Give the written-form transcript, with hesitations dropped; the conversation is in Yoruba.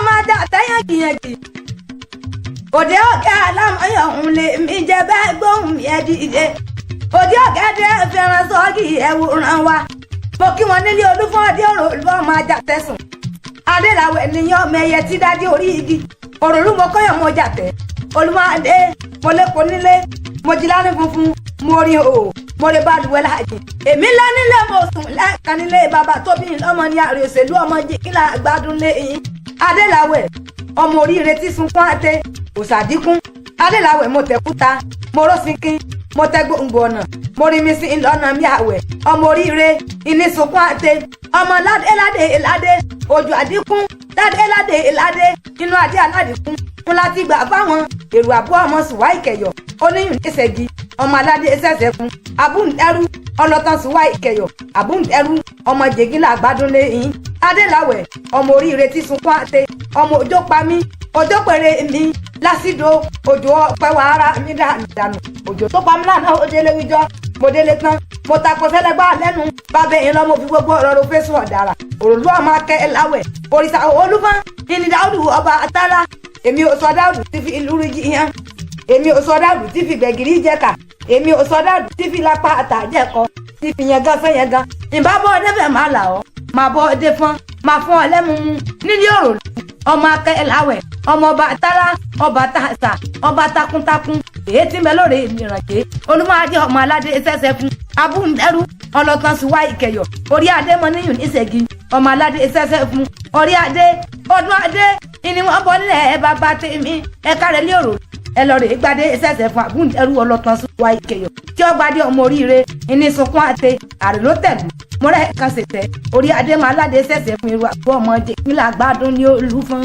Ọmọ ajá tẹ́yàngìyàngì òde ọ̀gá alámọ̀yọ̀ ń lè mí jẹ bẹ́ẹ̀ gbóhùn mi ẹ̀ dìde. Òde ọ̀gẹ́dẹ́ fẹ́ràn sọ́ọ̀gì ẹ̀wòrán wa. Mo kí wọn nílé olúfọ́n ọdẹ ọ̀rọ̀ olú ọmọ ajá tẹ̀sùn adéláwẹ̀ nìyẹn, ọmọ ẹyẹ tí dádé orí igi òròlú. Mo kọ́yọ̀ mo jà tẹ̀ olùmọ̀adé, mo lẹ́kọ̀ọ́ nílé, mo jí lánìí funfun, mo rí o, mo rí balùwẹ̀ láàjì. Èmi ńlá nílé, mo sùn lẹ́ẹ̀kan nílé bàbá tó bí lọ́mọ ní àrè òṣèlú ọmọ jìkìlá gbádùn lẹ́yìn. Adéláwẹ̀ ọmọ oríire tí sunkún àtẹ òsàdínkù. Adéláwẹ̀, mo tẹ̀kúta, mo rọ́ṣinkin, mo tẹ gbòǹgbò ọ̀nà, mo rí mi sí lọ́nà mi. Àwẹ̀ ọmọ oríire ìní sunkún àtẹ ọmọ ládé ládé ládé òjò àdínkù ládé ládé ládé inú adé aládìkún fún láti gbà fáwọn èrò àbú ọmọ sùwá ìkẹyọ oníyùn níṣẹ́gi ọmọ aládé ṣẹ̀ṣẹ̀ fún abúndẹ́rú ọlọ́tàn sùwá ìkẹyọ abúndẹ́rú ọmọ jẹ̀gínlá àgbádùn lẹ́yìn. Adéláwẹ̀ ọmọ oríire tí sunkún àtẹ ọmọ òjò pa mí, òjò pèrè mi lásìdò, òjò ọpẹ wà ara mi dànù dànù. Òjò tó pa mí lánàá, ó délé wíjọ, mo délé tán, mo takò sẹlẹgbà lẹ́nu bàbá yìí lọ. Mo fi gbogbo ọ̀rọ̀ ro fésù ọ̀dàrà òròlú ọmọ akẹ́ láwẹ̀ òrìṣà olúfọ́n ìní dáúdù ọba àtàlà. Èmi ò sọ dáúdù tí fi ìlú rí jiyàn, èmi ò sọ dáúdù tí fi gbẹ̀gìrì jẹ̀ka, èmi ò sọ dáúdù tí fi lápá àtàjẹ̀kọ tí fi yẹn gan fẹ́ yẹn gan. Ìbá bọ́ ọdẹ fẹ́ máa là ọ́, máa bọ́ ọdẹ fọ́n, máa fọ́n ọ lẹ́mu mu nílé òròlú ọmọ akẹ́ láwẹ̀ ọmọ ọba tálá, ọba tàṣà, ọba takuntakun, èyí tí ń bẹ lóore ìrànjẹ olùmọ̀adé ọmọ aládé sẹ́sẹ́ fún abúndẹ́rú ọlọ́tàn sí wá ìkẹyọ̀ orí adé mọ níyùn níṣẹ́gi ọmọ aládé sẹ́sẹ́ fún orí adé ọdún adé ìní wọn bọ́ nílẹ̀ ẹ bàbá tèmi ẹ̀ka rẹ̀ lé òrò ẹ lọ rè é gbadé sẹ́sẹ̀ fún abúndẹ́rú ọlọ́tàn sí wá ìkẹyọ̀ tí ó gbadé ọmọ oríire ìní sunkún àti àrèlótẹ̀lú mọ́rẹ́ kan ṣètẹ́ orí adé mọ́ aládé sẹ́sẹ̀ fún irú àbọ̀ ọmọ jẹ́ ìpínlẹ̀ àgbàdún ní olúfọ́n.